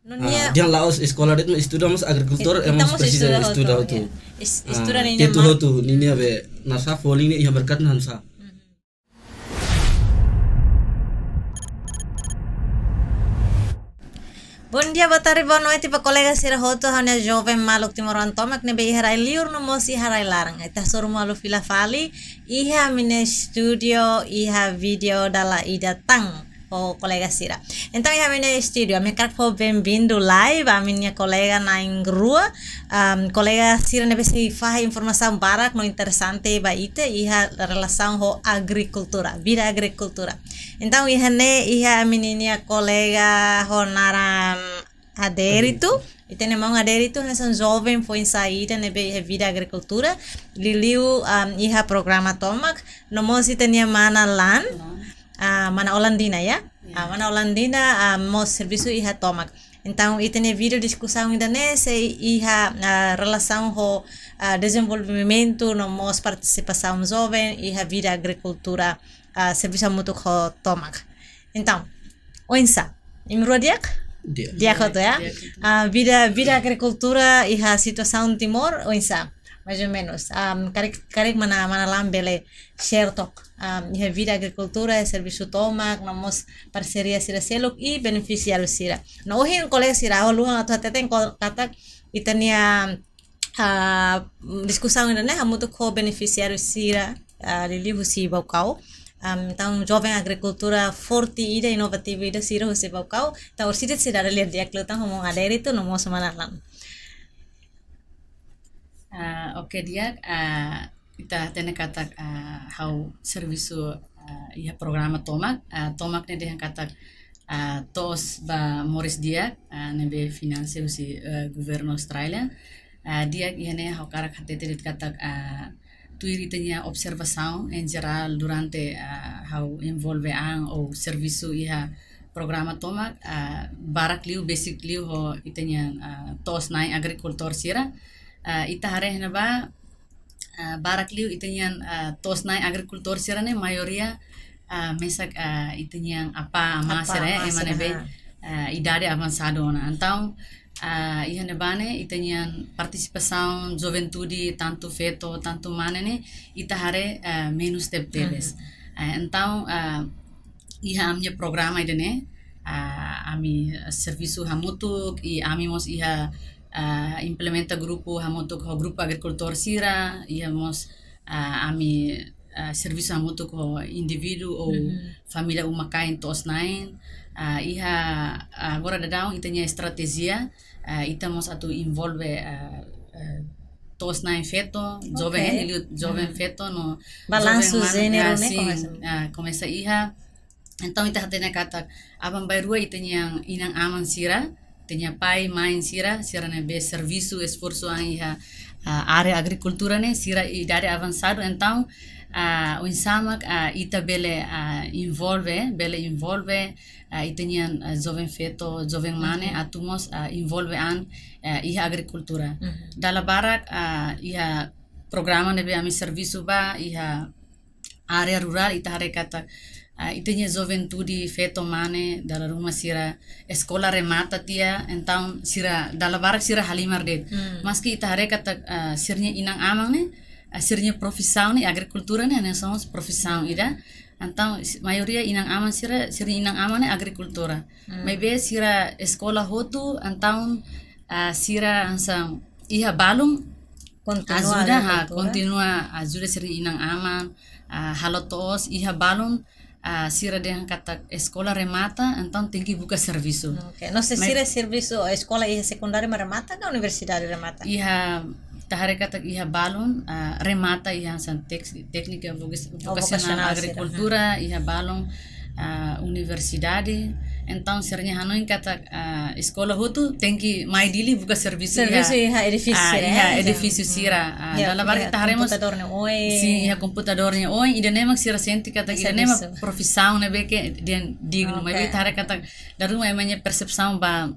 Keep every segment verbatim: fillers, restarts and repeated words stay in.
No, ah, nia, dia la'ós eskola de'it, mas estuda mós agrikultura, ita, ita mós presiza estuda hotu, estuda hotu. Ya. Es-, ah, estuda ninia tetu ma- hotu, ninia be, nasa folin ne'e iha merkadu nasa. Bondia, botarde, bonoite ba kolega sira hotu, ha'u-nia joven maluk timoroan tomak ne'ebé iha rai-liur no mós iha rai-laran. Ita hasoru malu fila fali, iha ami-nia estúdiu, iha vídeo dala ida tan ho kolega sira. Entaun, iha ami-nia estúdiu, ami hakarak fó benvindu lai ba ami-nia kolega na'in rua, am, kolega sira ne'ebé sei fahe informasaun barak no interesante ba ita iha relasaun ho agrikultura, vida agrikultura. Entaun, iha ne'e, iha ami-nia kolega ho naran Adérito. Adérito. Ita-nia maun Adérito, hanesan joven foin-sa'e ida ne'ebé iha vida agrikultura, liuliu, am, iha programa tomak, no mós ita-nia mana Lan, Lan. Ah, mana Olandina, ya? Ya. Ah, mana Olandina, ah, mós servisu iha tomak. Entaun, ita-nia vídeo diskusaun ida-ne'e sei iha, ah, relasaun ho, ah, dezenvolvimentu no mós partisipasaun joven iha vida agrikultura, ah, servisu hamutuk ho tomak. Entaun, oinsá? Imi rua di'ak? Di'ak. Di'ak hotu, ya? Di'ak hotu. Ah, vida, vida agrikultura iha situasaun Timor, oinsá? Mais ou menus. Am, karik, karik mana, mana Lan bele share tok. Am, iha vida agrikultura, servisu tomak, no mós parseria sira seluk i benefisiáriu sira. No ohin kolega sira, ha'u haluha atu hateten ko-, katak ita-nia, ah, diskusaun ida-ne'e hamutuk ho benefisiáriu sira, ah, liuliu husi Baucau. Am, entaun joven agrikultura forte ida, inovativu ida sira husi Baucau. Entaun orsida sira lia di'ak liután ho maun Adérito no mós mana Lan. Ah, oke, di'ak, ah, ita hatene katak, ah, ha'u servisu, ah, iha programa tomak, ah, tomak ne'e dehan katak, ah, to'os ba moris di'ak, ah, ne'ebé finansia husi, eh, governu Austrália. Ah, di'ak, iha ne'e ha'u hakarak hatete de'it katak, ah, tuir ita-nia observasaun en jerál durante, ah, ha'u envolve an ou servisu iha programa tomak, ah, barak liu, besik liu ho ita-nia, ah, to'os-na'in agrikultór sira. Ah, ita haree iha ne'ebá, ah, barak liu ita-nia, ah, to'os-na'in agrikultór sira-ne'e maioria, ah, mesak, ah, ita-nia apá amá sira, apá amá sira, ema ne'ebé, ah, idade avansadu ona. Entaun, ah, iha ne'ebá ne'e ita-nia partisipasaun juventude, tantu feto, tantu mane ne'e, ita haree, ah, menus tebetebes. Mhm. Ah, entaun, ah, iha ami-nia programa ida-ne'e, ah, ami servisu hamutuk, i ami mós iha, ah, implementa grupu hamutuk ho grupu agrikultór sira, iha mós, ah, ami, ah, servisu hamutuk ho indivíduu ou, mhm, família uma-kain to'os-na'in. Ah, iha, ah, agora daudaun ita-nia estratéjia, ah, ita mós atu envolve, ah, ah, to'os-na'in feto, joven, oke, eh, liuliu joven, mhm, feto no balansu joven mane, jéneru, ah, ne'e, sin, komesa, ah, komesa iha. Entaun, ita hatene katak aban-bainrua ita-nia inan-aman sira, ita-nia pai, mãe sira, sira ne'ebé servisu, esforsu an iha, ah, área agrikultura ne'e, sira idade avansadu, entaun, ah, oinsá mak, ah, ita bele, ah, envolve, bele envolve, ah, ita-nia, ah, joven feto, joven mane, mhm, atu mós, ah, envolve an, ah, iha agrikultura. Mhm. Dala barak, ah, iha programa ne'ebé ami servisu ba, iha área rurál, ita haree katak, ah, ita-nia juventude feto mane dala ruma sira eskola remata tiha, entaun sira dala barak sira halimar de'it. Hmm. Maski ita haree katak, ah, sira-nia inan-aman ne'e, ah, sira-nia profisaun ne'e agrikultura ne'e, ne'e somos profisaun ida. Entaun, s-, maioria inan-aman sira, sira-nia inan-aman ne'e agrikultura. Hmm. Maibé sira eskola hotu, entaun, ah, sira hanesan iha balun, kontinua ajuda, ha, agrikultura, kontinua ajuda sira-nia inan-aman, ah, halo to'os, iha balun, ah, sira dehan katak eskola remata, entaun tenke buka servisu. Oke, no se, mai-, sira servisu eskola iha sekundáriu mak remata ka universidade remata? Iha, ita haree katak iha balun, ah, remata iha hanesan tek-, téknika vokas-, oh, vokasionál, vokasionál sira, agrikultura, ha, iha balun, ah, universidade. Entaun, sira-nia hanoin katak, ah, eskola hotu tenke mai Dili buka servisu, servisu iha, iha edifísiu, ah, sira, iha, ya, edifísiu, hmm, sira. Ah, ya, dala barak, ya, ita haree mós komputadór ne'e oin. Sin, iha komputadór ne'e oin, ida-ne'e mak sira sente katak, ida-ne'e mak servisu, profisaun ne'ebé ke dehan dignu. Oke. Maibé ita haree katak dala ruma ema-nia persepsaun ba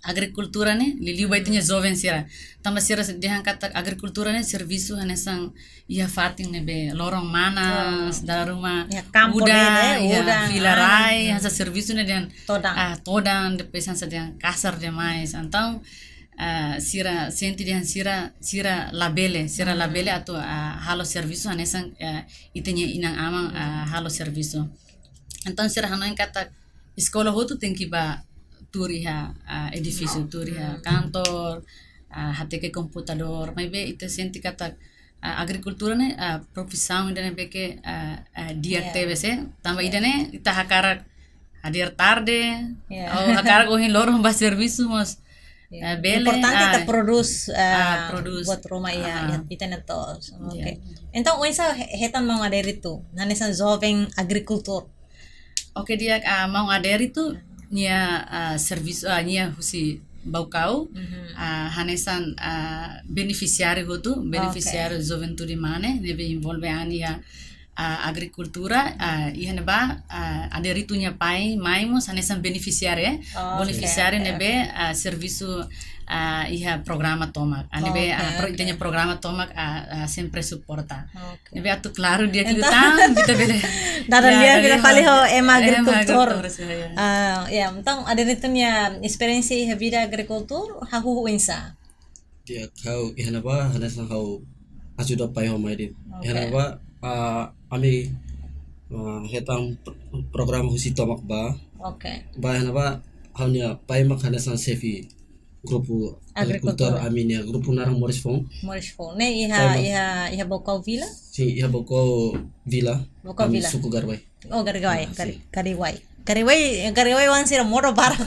agrikultura ne'e, liuliu ba ita-nia joven sira. Tanba sira dehan katak agrikultura ne'e servisu hanesan iha fatin ne'ebé loron manas, dala ruma Ya, kampu udan, ne'e, iha udan, fila ah, rai, hanesan servisu ne'e dehan, Todan. ah, todan, depois hanesan dehan kasar demais. Entaun, ah, sira sente dehan sira, sira labele, sira labele atu, ah, halo servisu hanesan, ah, ita-nia inan-aman, ah, halo servisu. Entaun sira hanoin katak eskola hotu tenke bá tuur iha, ah, edifísiu, tuur iha kantor, ah, hateke komputadór, maibé ita sente katak, ah, agrikultura ne'e, ah, profisaun ida ne'ebé ke, ah, ah, di'ak tebes, eh. Tanba ida ne'e ita hakarak hadeer tarde, Ya. ou hakarak ohin loron bá servisu, mas, ah, bele, Importante ita ah, prodús, ah, ah, prodús. buat ruma iha, Ah. iha ita-nia to'os. Oke. Entaun, oinsá he-, hetan maun Adérito, hanesan joven agrikultór? Oke, di'ak, ah, maun Adérito nia, ah, servisu, ah, nia husi Baucau, ah, hanesan, ah, benefisiáriu hotu, benefisiáriu juventude MANE, ne'ebé envolve an iha, ah, agrikultura, ah, iha ne'ebá, ah, Adérito nia pai mai mós hanesan benefisiáriu, eh. Oh, Benefisiáriu ne'ebé, ah, servisu, ah, iha programa tomak. Ah, ne'ebé, ah, pro-, ita-nia programa tomak, ah, ah, sempre suporta. Ne'ebé atu klaru di'ak liután, ita bele. Dada Ya, di'ak, dada ita di'ak. fali ho ema Ema agrikultór. agrikultór, ya, ya. Ah, ya, entaun, Adérito nia esperiénsia iha vida agrikultór, hahú oinsá? Di'ak, ha'u iha ne'ebá, hanesan ha'u ajuda pai ho mai de'it. Iha ne'ebá, ah, ami, ah, hetan pr-, programa husi tomak bá. Oke. Bá iha ne'ebá, ha'u-nia pai mak hanesan xefe grupu agrikultór ami-nia, grupu naran Moris Foun. Moris Foun. Ne'e iha, Pai mak- iha, iha Baucau Vila? Sin, iha Baucau Vila. Baucau Ami Vila. Suku Gariuai. Oh, Gariuai, Ah, Gari-, sin. Gariuai. Gariuai, Gariuai oan sira modo barak.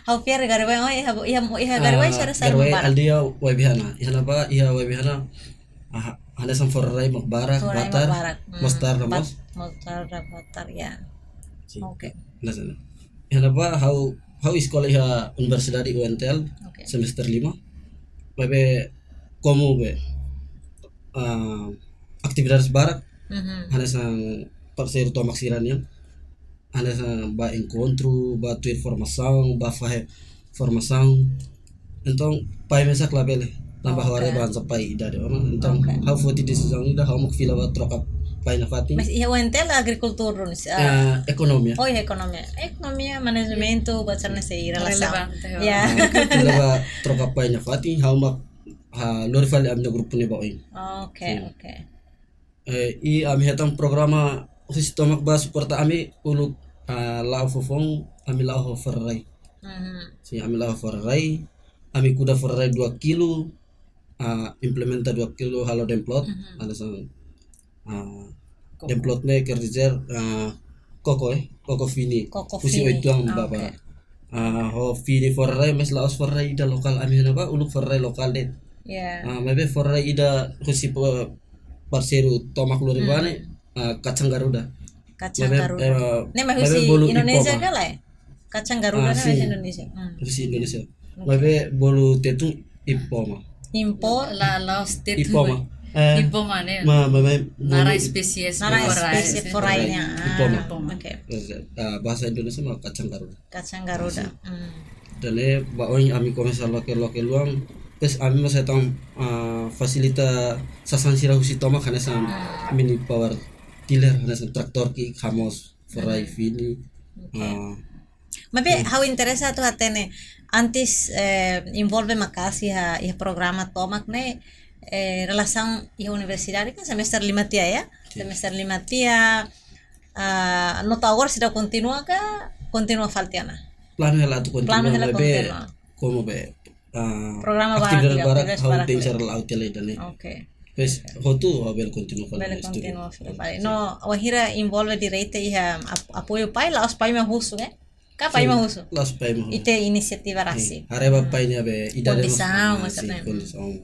Ha'u fiar Gariuai oan, iha, iha, iha Gariuai Ah, sira sara Gariuai barak. Aldeia Waibeihana. Iha ne'ebá, iha Waibeihana. Ah, hanesan fora-rai mak barak, Fora-rai mak batar, barak. Hmm. mostarda Bat-, mós. mostarda, batar, ya. Sin. Oke. Hanesan. Iha ne'ebá ha'u, ha'u eskola iha Universidade U N T L, Oke. semester lima. Maibé komu be, ah, atividades barak, Mhm. hanesan parseiru tomak sira-nian. Hanesan bá enkontru, bá tuir formasaun, bá fahe formasaun. Entaun, pai mesak labele, tanba ha'u haree bá hanesan pai idade ona. Entaun, ha'u foti desizaun ida, ha'u mak fila bá troka pai nafatin. Mas iha U N T L agrikultura duni, ah, Eh, ekonomia. Oh, iha ekonomia. Ekonomia, manajementu, buat sira-ne'e sei relasaun. Relevante, Ya. Fila bá troka pai nafatin, ha'u mak, ah, lori fali ami-nia grupu ne'e ba oin. Oke, oke. Eh, i ami hetan programa husi tomak bá suporta ami uluk, ah, la'o foufoun, ami la'o ho fora-rai. Mhm. Sin, ami la'o fora-rai, ami kuda fora-rai dua kilu, ah, implementa dua kilu halo demplot, hanesan, ah, demplot ne'e quer dizer, ah, koko, eh, koko fini. Koko Husi fini. Oituan Ah, bá oke. Ah, ho fini fora-rai, mas la'ós fora-rai ida lokál, ami iha ne'ebá uluk fora-rai lokál de'it. Ya. Ah, maibé fora-rai ida husi pa-, parseiru tomak lori bá ne'e, ah, kacang garuda. Kacang Maibé, garuda. eh, Ne'e mai maibé husi bolu Indonézia ipoma. Ka lae? Kacang garuda Ah, ne'e mai husi sin. Indonézia. Hmm. Husi Indonézia. Maibé bolu Tetun ipoma. Impor. La, la'ós Tetun. Ipoma. Eh, Ipoma ne'e. Ma, ma, ma, Naran bolu espésie Naran fora-rai. Espésie fora-rai nian. Ah, Ipoma. Oke. Ah, bahasa Indonesia mah kacang garuda. Kacang garuda. Hmm. Entaun ne'e ba oin ami komesa loke-loke luan, terus ami mós hetan, ah, fasilita sasán sira husi tomak hanesan mini power tiller, hanesan tratór ki'ik hamoos fora-rai fini. Ah, Maibé ha'u interesa atu hatene, antes, eh, envolve maka'as iha, iha programa tomak ne'e, eh, relasaun iha universidade kan semester lima tiha ya? Semester lima tiha, ah, no to'o agora seidauk kontinua ka, kontinua fali tiha ona? Planu hela atu kontinua, Planu hela maibé kontinua. Komu be, ah, Programa barak, atividade ya, barak, atividade ha'u barak. tenke ser la'o tiha lai ida-ne'e. Oke. Depois, hotu, ha'u bele kontinua fali Bele estudu. Kontinua fali. No, wainhira envolve direta iha ap-, apoiu pai, la'ós pai mak husu, eh? Ka pai mak husu? La'ós pai mak husu. Ita-nia inisiativa rasik. Haree ba pai nia be idade Kondisaun, mós, maksudnya. Sin, kondisaun.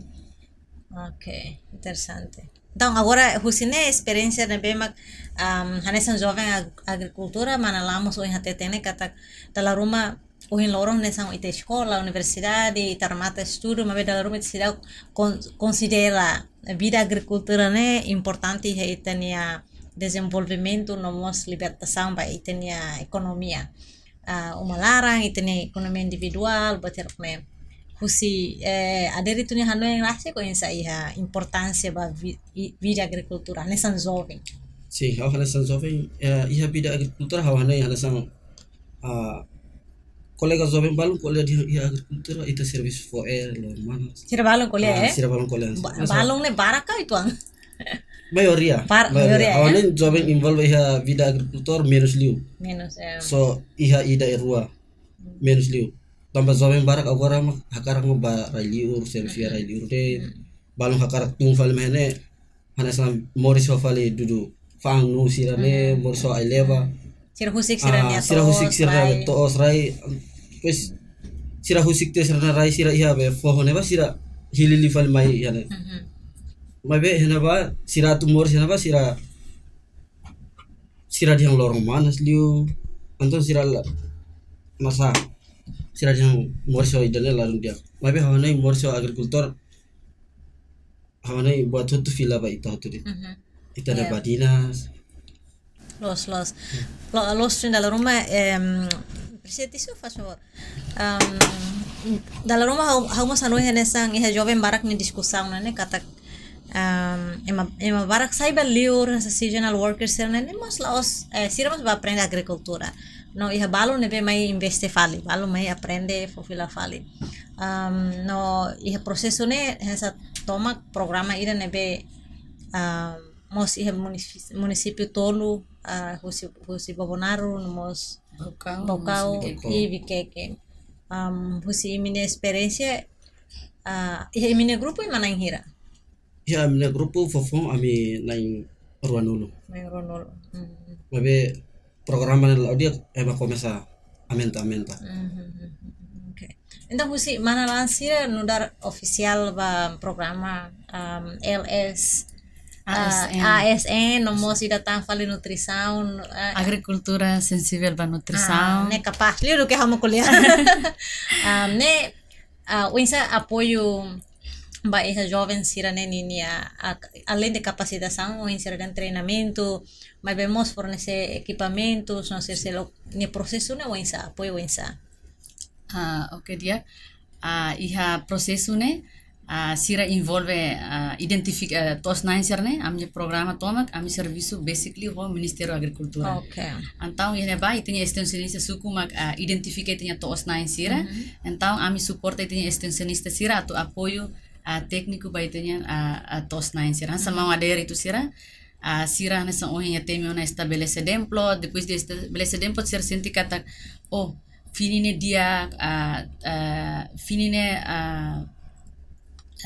Oke, interesante. Entaun, agora, husi ne'e esperiénsia ne'ebé mak, am, hanesan joven ag-, agrikultór, mana Lamus ohin hateten ne'e katak dala ruma ohin loron hanesan ita eskola, universidade, ita remata estudu, maibé dala ruma ita seidauk kon-, konsidera vida agrikultura ne'e importante iha ita-nia dezenvolvimentu no mós libertasaun ba ita-nia ekonomia. ah, uma laran, ita-nia ekonomia individuál, buat sira ne'e. Husi, eh, Adérito nia hanoin rasik oinsá iha importánsia ba vi-, i-, vida agrikultura, hanesan joven. Sin, ha'u hanesan joven, eh, iha vida agrikultura, ha'u hanoin hanesan, ah, kolega joven balun ko'alia dehan iha agrikultura, ita servisu fó aer, loro-manas. Sira balun ko'alia, Ah, eh? sira balun ko'alia. Ba-, Hanesan balun ne'e barak ka uitoan? Maioria. Par-, maioria, maioria, Ha'u eh? hanoin joven envolve iha vida agrikultór menus liu. Menus, eh. So, iha ida e rua. Menus liu. Tanba joven barak agora mak hakarak mak ba rai-liur, servisu iha rai-liur de'it. Balun hakarak tun fali mai ne'e, hanesan moris ho fali dudu fa'an-nuu sira-ne'e, moris ho ai-leba. Sira husik sira-nia Ah, sira husik to'os, sira-nia rai. to'os rai. Depois, sira husik tiha sira-nia rai, sira iha be foho ne'ebá, sira hili liu fali mai iha ne'e. Mhm. Maibé iha ne'ebá, sira atu moris iha ne'ebá, sira, sira dehan loro-manas liu. Entaun sira la, masa, sira dehan moris ho ida-ne'e ladún di'ak. Maibé ha'u hanoin moris ho agrikultór, ha'u hanoin buat hotu fila ba ita hotu de'it. Mhm. Ita-nia Ya. badinas. Loos, loos. Lo-, loos, sin dala ruma, em, presiza tisu, faz favor. Em, dala ruma ha'u, ha'u mós hanoin hanesan iha joven barak nia diskusaun ne'e, ne'e katak, em, ema, ema barak sai ba liur, hanesan seasonal workers sira-ne'e, ne'e mós la'ós, eh, sira mós bá aprende agrikultura. No iha balun ne'ebé mai investe fali, balun mai aprende fó fila fali. Em, no iha prosesu ne'e, hanesan tomak programa ida ne'ebé, em, mós iha munisí-, munisípiu tolu, ah, husi, husi Bobonaro, no mós Baucau, Baucau, no mós Viqueque. i Viqueque. Am, husi imi-nia esperiénsia, ah, iha imi-nia grupu ema na'in hira? Iha ami-nia grupu fofoun ami na'in ruanulu. Na'in ruanulu. Hmm. Maibé programa ne'e la'o di'ak, ema komesa aumenta, aumenta. Mhm. Oke. Entaun, husi mana laran sira nu'udar ofisiál ba programa, um, L S, uh, A S N. A S N, no mós ida tan fali nutrisaun, uh, Agrikultura sensivel ba nutrisaun. Ah, ne'e kapás liu duké ha'u mak ko'alia. Um, ne'e, uh, oinsá apoiu ba iha joven sira-ne'e ninia, a, além de kapasitasaun, oinsá dehan treinamentu, maibé mós fornese ekipamentus, no sira seluk nia prosesu ne'e oinsá, apoiu oinsá. Ah, oke, di'ak. Ah, iha prosesu ne'e, ah, sira envolve, ah, identifika, ah, to'os-na'in sira-ne'e, ami-nia programa tomak, ami servisu basically ho Ministériu Agrikultura. Oke. Entaun, iha ne'ebá, ita-nia estensionista suku mak, ah, identifika ita-nia to'os-na'in sira. Mhm. Entaun, ami suporta ita-nia estensionista sira atu apoiu, ah, tékniku ba ita-nia, ah, ah, to'os-na'in sira. Hanesan maun Adérito sira, ah, sira hanesan ohin ita temi ona estabelese dam plot, depois de estabelese dam plot sira sente katak, oh, fini ne'e di'ak, ah, ah, fini ne'e, ah,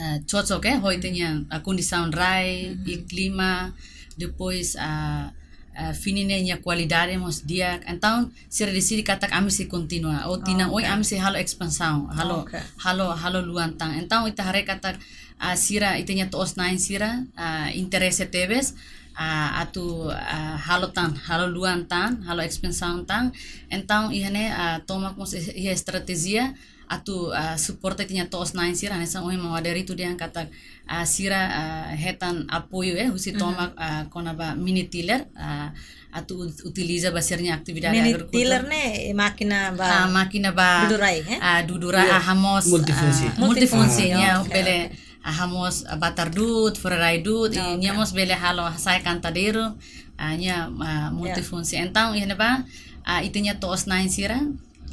ah, cocok, eh, ho ita-nia, ah, kondisaun rai, Mhm. i klima, depois, ah, ah, fini ne'e nia kualidade mós di'ak. Entaun, sira deside katak ami sei kontinua. Ou tinan oin Oke. ami sei halo espansaun, halo, Oke. halo, halo luan tan. Entaun, ita haree katak, ah, sira, ita-nia to'os-na'in sira, ah, interese tebes, ah, atu, ah, halo tan, halo luan tan, halo espansaun tan. Entaun, iha ne'e, ah, tomak mós iha estratéjia atu, ah, suporta ita-nia to'os-na'in sira, hanesan ohin maun Adérito dehan katak, ah, sira, ah, hetan apoiu, eh, husi Mhm. tomak, ah, kona-ba mini tiller, ah, atu ut-, utiliza ba sira-nia atividade Mini agrikultura. tiller ne'e mákina ba Ah, mákina ba dudu rai, eh? ah, dudu rai, Iya. ah, hamoos, Multifunsi. ah, Multifunsi. multifunsi, Ah, ya, oke, bele, oke. ah, hamoos, ah, batar du'ut, fore rai du'ut, i Oke. nia mós bele halo hasa'e kantadeiru, ah, nia, ah, Ya. multifunsi. Entaun, iha ne'ebá, ah, ita-nia to'os-na'in sira,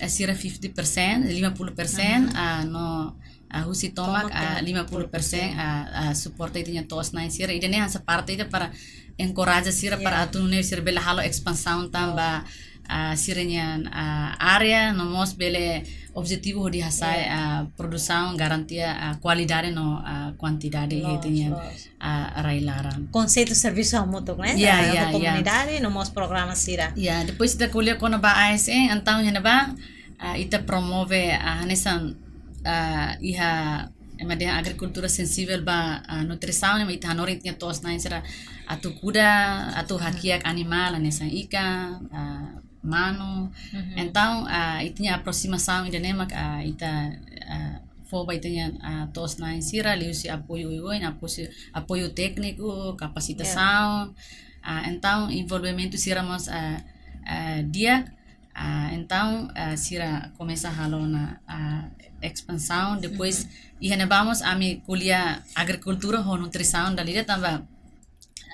ah, sira fifty percent, lima puluh persen, Mhm. ah, no, ah, husi tomak, Tomak ah, lima puluh persen, lima puluh persen. ah, ah, suporta ita-nia to'os-na'in sira. Ida-ne'e hanesan parte ida para enkoraja sira Ya. para atu nune'e sira bele halo espansaun tan Oh. ba, ah, sira-nia, ah, área, no mós bele objetivu hodi hasa'e, Ya. ah, produsaun garantia, ah, kualidade no, ah, kuantidade Loos, ita-nia, loos. ah, rai laran. Konseitu servisu hamutuk, ne'e? Ya, Ah, ya, ho ya. komunidade, no mós programa sira. Ya, depois ita ko'alia kona-ba A S N, entaun iha ne'ebá, ah, ita promove, ah, hanesan, ah, iha, ema dehan agrikultura sensivel ba, ah, nutrisaun, ema ita hanorin ita-nia to'os-na'in sira atu kuda, atu hakiak animál, hanesan ikan, ah, manu. Mhm. Entaun, ah, ita-nia aprosimasaun ida-ne'e mak, ah, ita, ah, fó ba ita-nia, ah, to'os-na'in sira, liuhusi apoiu oioin, apoiu, apoiu tékniku, kapasitasaun. Ya. Ah, entaun, envolvimentu sira mós, ah, ah, di'ak, Ah, entaun, ah, sira komesa halo ona, ah, espansaun, depois iha ne'ebá mós ami ko'alia agrikultura ho nutrisaun dala ida tanba,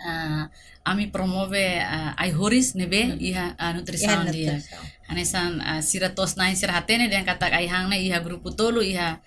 ah, ami promove, ah, ai-horis ne'ebé iha, ah, nutrisaun di'ak. Hanesan, ah, sira to'os-na'in sira hatene dehan katak ai-han ne'e iha grupu tolu, iha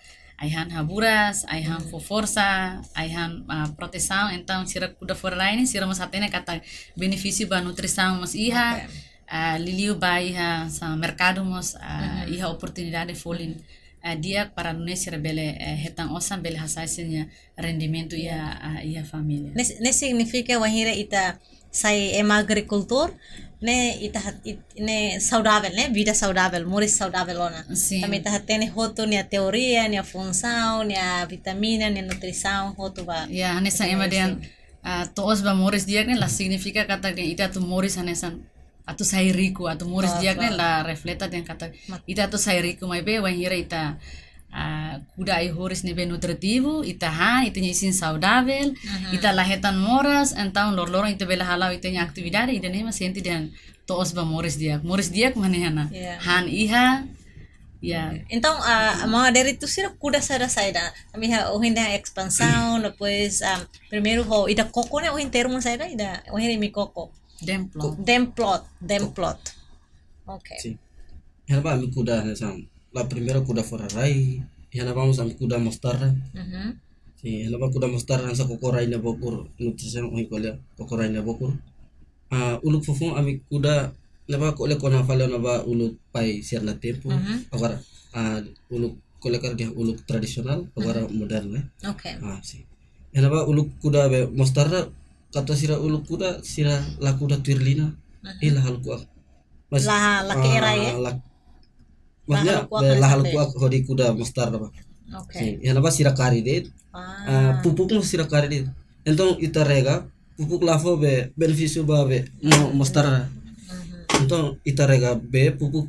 ai-han haburas, ai-han fó forsa, ai-han, ah, protesaun, entaun sira kuda forerai ne'e sira mós hatene katak benefísiu ba nutrisaun mós iha, ah, liuliu ba iha sa merkadu mós, ah, iha oportunidade folin, ah, di'ak para nune'e sira bele, eh, hetan osan bele hasa'e sira-nia rendimentu iha, ah, iha família. Ne'e, ne'e signifika wainhira ita sai ema agrikultór, ne'e ita hat-, it-, ne'e saudavel, ne'e vida saudavel, moris saudavel ona. Sin. Tanba ita hatene hotu nia teoria, nia funsaun, nia vitamina, nia nutrisaun, hotu ba. Ya, hanesan ema dehan, ah, to'os ba moris di'ak ne'e la signifika katak dehan ita atu moris hanesan atu sai riku, atu moris di'ak ne'e la refleta dehan katak ita atu sai riku, maibé wainhira ita, ah, kuda ai-horis ne'ebé nutritivu, ita han, ita-nia isin saudavel, ita la hetan moras, entaun loron-loron ita bele hala'o ita-nia atividade, ida-ne'e mak sente dehan to'os ba moris di'ak. Moris di'ak mak ne'e ona. Ya. Han iha, ya. Entaun, ah, maun Adérito sira kuda saida-saida? Ami iha ohin dehan espansaun, depois, ah, primeiru ho ida koko ne'e ohin termu saida, ida ohin imi koko. Demplot. Demplot, demplot. Oke. Sin. Iha ne'ebá ami kuda hanesan, la primeiru kuda forerai, iha ne'ebá mós ami kuda mostarda. Mhm. Sin, iha ne'ebá kuda mostarda hanesan koko rai ne'e bokur nutrisaun ohin ko'alia, koko rai ne'e bokur. Ah, uluk foufoun ami kuda ne'ebá ko'alia kona fali ona ba uluk pai sira-nia tempu. Mhm. Agora, ah, uluk ko'alia karik dehan uluk tradisionál, agora modernu, eh. Oke. Ah, sin. Iha ne'ebá uluk kuda be mostarda, katuas sira uluk kuda, sira la kuda tuir liña, i la halo kuak. Mas, la, la ke'e rai, eh? La, maksudnya, la halo kuak be la halo kuak hodi kuda mostarda ba. Oke. Sin, iha ne'ebá sira kari de'it. Ah, pupuk no sira kari de'it. Entaun ita rega, pupuk la fó be benefísiu ba be mo-, mostarda. Mhm. Entaun ita rega be pupuk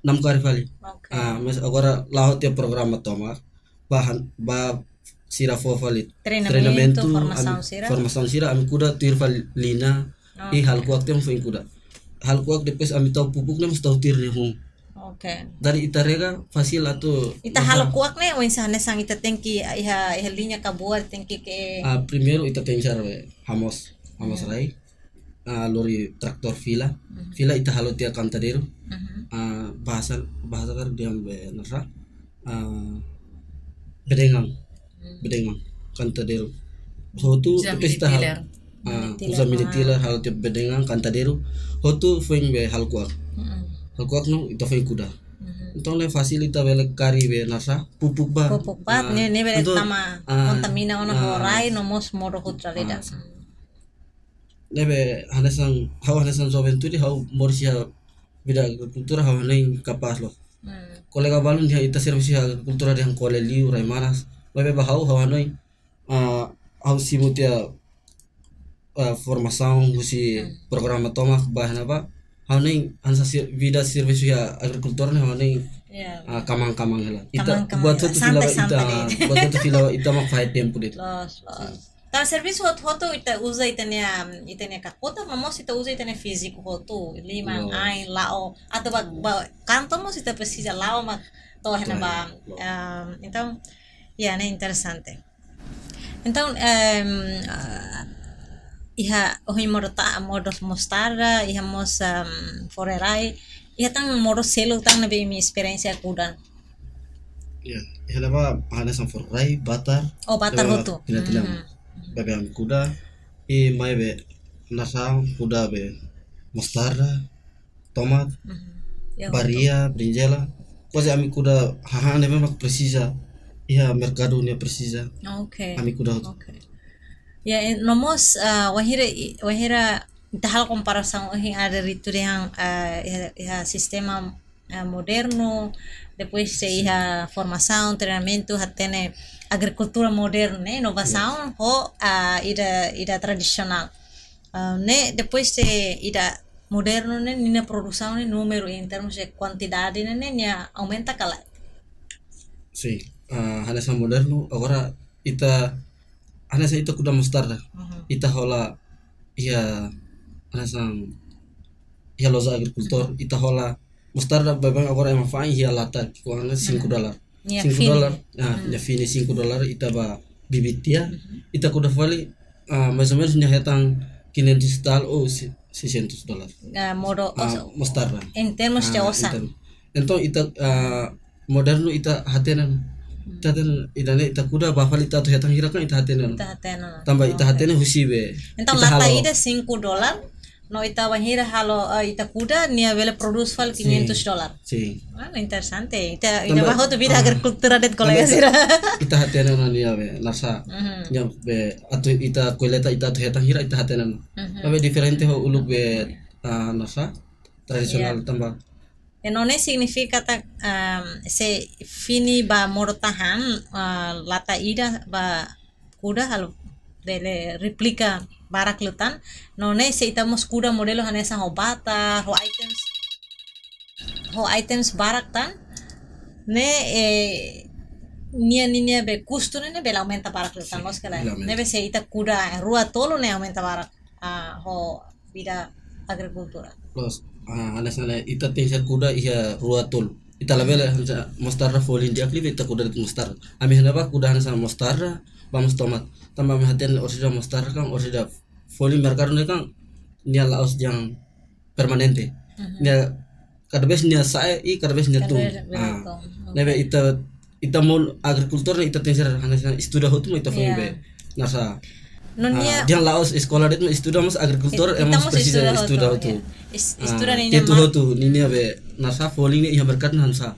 namkari fali. Oke. Ah, mas agora la'o tiha programa tomak, ba han, ba sira fó fali treinamentu, treinamentu, formasaun sira, formasaun sira, ami kuda tuir fali liña, i halo kuak tiha ami foin kuda. Halo kuak depois ami tau pupuk ne'e mós tau tuir nia hun. Oke. Dari ita rega fasil atu ita halo kuak ne'e, oinsá hanesan ita tenke iha, iha liña ka buat tenke ke. Ah, primeiru ita tenke sar be hamoos, hamoos rai. Ah, lori traktór fila. Mhm. Fila ita halo tiha kantadeiru. Mhm. Ah, bahasa, bahasa karik dehan be naran, ah, bedengan. Hmm. Bedengan, kantadeiru. Hotu, uza depois ita halo mini tiller. Ah, mini tiller, uza mini tiller, halo tiha bedengan, kantadeiru. Hotu foin be halo kuak. Hmm. Halo kuak no ita foin kuda. Mhm. Entaun ne'e fasil ita bele kari be naran, pupuk ba. Pupuk ba, ah, ne'e, ne'e bele entaun, tama, ah, kontamina ona ho rai no mós modo hotu dala ida. Ah, sin. Ne'ebé hanesan, ha'u hanesan juventude, ha'u moris iha vida agrikultura, ha'u hanoin kapás loos. Hmm. Kolega balun dehan ita servisu iha agrikultura dehan kole liu, rai manas. Maibé ba ha'u, ha'u hanoin, ah, ha'u simu tiha, ah, formasaun husi programa tomak ba iha ne'ebá. Ha'u hanoin hanesan ser-, vida servisu iha agrikultura ne'e ha'u hanoin, ah, kmaan-kmaan hela. Ita, kmaan-kmaan buat hela. Hotu fila ba ita, santai-santai de'it. Buat hotu fila ba ita mak fahe tempu de'it. Loos, loos. Sin. Tanba servisu hotu-hotu ita uza ita-nia, ita-nia kakutak, mas mós ita uza ita-nia fíziku hotu, liman, ain, la'o, atu ba, ba kantor mós ita presiza la'o mak to'o iha ne'ebá. Loos. Em, entaun, ya, ne'e interesante. Entaun, em, ah, iha ohin modo ta-, modo mostarda, iha mós, em, forerai, iha tan modo seluk tan ne'ebé imi esperiénsia kuda? Ya, iha ne'ebá hanesan forerai, batar. Oh, batar hotu. Ne'ebé tinan-tinan. Hmm. Ne'ebé ami kuda, i mai be naran kuda be mostarda, tomat, mhm, ya, baria, betul, berinjela. Kuaze ami kuda hahán ne'ebé mak presiza iha merkadu nia presiza. Oke. Ami kuda hotu. Oke. Ya, eh, no mós, ah, wainhira i-, wainhira ita halo komparasaun ohin Adérito dehan, ah, iha, iha sistema, ah, modernu, depois sei iha formasaun, treinamentu, hatene agrikultura modernu, ne'e, inovasaun, ho, ah, ida, ida tradisionál. Ah, ne'e, depois sei ida modernu ne'e, ninia produsaun ne'e, númeru, em termos de kuantidade ne'e, ne'e, nia aumenta ka lae? Sin, ah, hanesan modernu, agora ita, hanesan ita kuda mostarda, mhm, ita hola iha, hanesan iha loja agrikultór, mhm, ita hola mostarda baibain agora ema fa'an iha lata ki'ikoan ne'e cinco dólar. Nia cinco fini. Dólar, ah, nia fini cinco dólar ita ba bibit tiha, ita kuda fali, ah, mais ou menos nia hetan quinhentos e tal ou se-, seiscentos dólar. Ah, modo, ah, os-, mostarda. Em termos de, ah, osan. Entaun, entaun ita, ah, modernu ita hatene ona. Ita hatene, ita ne'e ita kuda ba fali ita atu hetan hira kan ita hatene ona. Ita hatene ona. Tanba ita hatene husi be. Entaun ita lata halo ida cinco dólar, no ita bainhira halo, eh, ita kuda, nia bele produz fali quinhentos dólar. Sin. Ah, interesante. Ita, ita tanba, ba hotu vida, ah, agrikultura de'it kolega sira. Ita, ita hatene ona nia be, naran sá. Nia be, atu ita koleta, ita atu hetan hira, ita hatene ona. Tapi diferente ho uluk be, ah, naran sá, tradisionál tanba. E no ne'e signifika katak, ehm, se fini ba modo tahan, ah, lata ida ba kuda halo bele replika barak liután. No ne'e se ita mós kuda modelu hanesan ho bata, ho items, ho items barak tan. Ne'e, eh, nia, nia, nia be kustu ne'e, ne'e bele aumenta barak liután, sin, loos ka lae? Bele aumenta. Ne'ebé se ita kuda rua tolu ne'e aumenta barak, ah, ho vida agrikultura. Loos, ah, hanesan ne'e ita tenke ser kuda iha rua tolu. Ita labele hanesan mostarda folin di'ak liu ita kuda de'it mostarda. Ami hanoin ba kuda hanesan mostarda, ba mós tomat. Tanba ami hatene orsida mostarda kan, orsida folin merkadu ne'e kan, nia la'ós yang permanente. Nia kada vez nia sa'e, i kada vez nia tun. Kada vez nia tun. Ah, ne'ebé ita, ita maun agrikultór ne'e ita tenke ser hanesan estuda hotu mak ita foin be. Naran sá. No nia, ah, dehan la'ós eskola de'it mak estuda, mas agrikultór ita mós presiza estuda hotu, estuda hotu. Ah, estuda ninia tetu hotu, ninia be, naran sá, folin ne'e iha merkadu hanesan sá.